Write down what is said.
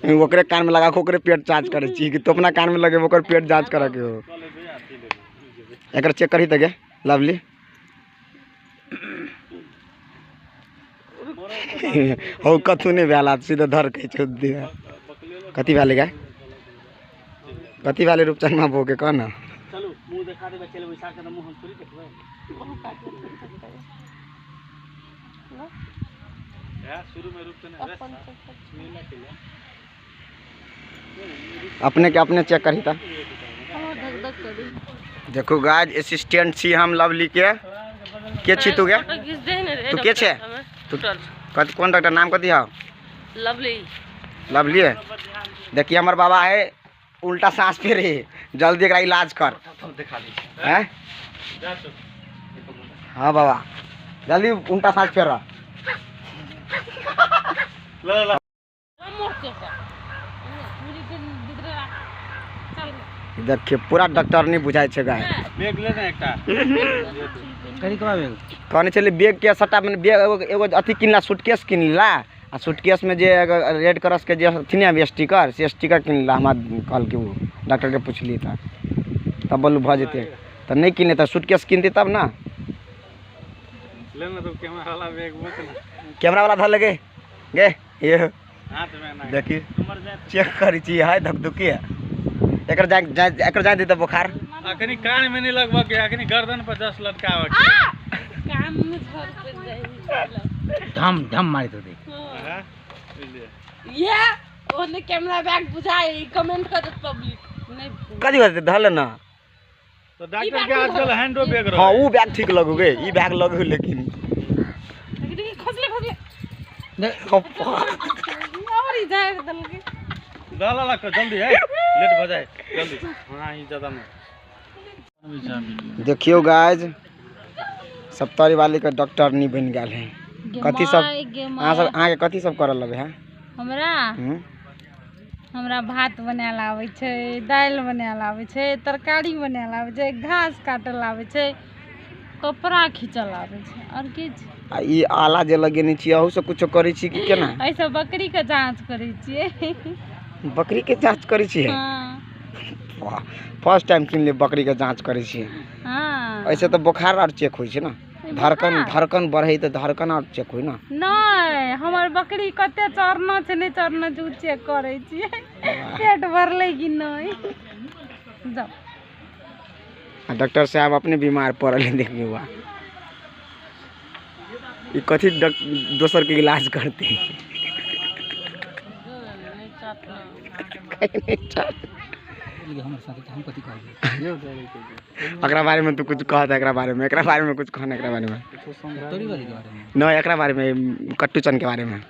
ओकरे कान में लगा के ओकरे पेट जांच करे छी कि तो अपना कान में लगे ओकर पेट जांच करे के हो। एकर चेक करही त गे लवली। हो कथू नहीं भेल, सीधा धर के छो दे। कथी भेल गे, कथी भेल रूपचनमा बो के कह ना। चलू मुंह देखा देबै, चल बैसा के मुंह हम थोड़ी देखबै। शुरू में रूपचन अपने के अपने चेक करही त। देखो गाइस असिस्टेंट छी हम लवली के छी तू गे, तू के छे, तू कौन डॉक्टर नाम कथी हौ? लवली। लवली है। देखिए हमर बाबा है उल्टा सांस फेरे, जल्दी एकरा इलाज कर। हैं हाँ बाबा जल्दी उल्टा सांस फेर। देखिए पूरा डॉक्टर नहीं बुझाई छे गाय। बैग ले ना एकटा कहने चली बैग के सट्टा में बैग एगो अथी किनला, सूटकेस किनला आ सूटकेस में जे रेड क्रॉस के जे अथी नहीं स्टिकर, से स्टिकर किनला। हमरा कहल कि वो डॉक्टर के पुछली था तब बोलू भऽ जेतै, तऽ नहीं किनले तऽ सूटकेस किनते तब ना। लेना तो कैमरा वाला बैग वो कैमरा वाला धर लगे गे ये हाथ में ना। देखी चेक करी छी है धकधुकी है। एकर जाए एकर जाए देते बुखार अखनी कान में नहीं लगवा के, अखनी गर्दन पर जस लटकावे के कान में झड़ पड़ जाए, धम धम मार दे। हां ये ओने कैमरा बैग बुझाए कमेंट कर दे पब्लिक नहीं कथी बात धल ना तो डॉक्टर के आजकल हैंडो बैग रहे। हां उ बैग ठीक लगू गे, ई बैग लगू लेकिन खसले खसले और ही जाए दल के डाला ला जल्दी है लेट हो जाए जल्दी। हां ई ज्यादा में देखियो गाइस सप्तारी वाली के डॉक्टर नहीं बन गेल है। कथी सब अहाँ सब अहाँ के कथी सब करल लगे है? हमरा हमरा भात बनायल आबै छै, दालि बनायल आबै छै, तरकारी बनायल आबै छै, घास काटल आबै छै, कपड़ा खींचल आबै छै और किछु। आ ई आला जे लगेने छियै अहू से कुछो करै छी कि केना? एहिसँ बकरी के जांच करै छियै। बकरी के जांच करै छियै? हाँ। वाह, फर्स्ट टाइम सुनलियै बकरी के जांच करै छियै। हाँ। ऐसे तऽ बोखार आर चेक होइ छै ना, धड़कन धड़कन बढ़ै तऽ धड़कन आर चेक होइ ना। नहि, हमर बकरी कते चरना छै नहि चरना छै उ चेक करै छियै, पेट भरलै कि नहि। जाओ। डॉक्टर साहब अपने बीमार पड़ल है देखिए हुआ। ई कथी दोसर के इलाज करते। एकरा बारे में तो कुछ कहता, एकरा बारे में, एकरा बारे में कुछ कहना, एकरा बारे में नहीं, एकरा बारे में कट्टू चंद के बारे में।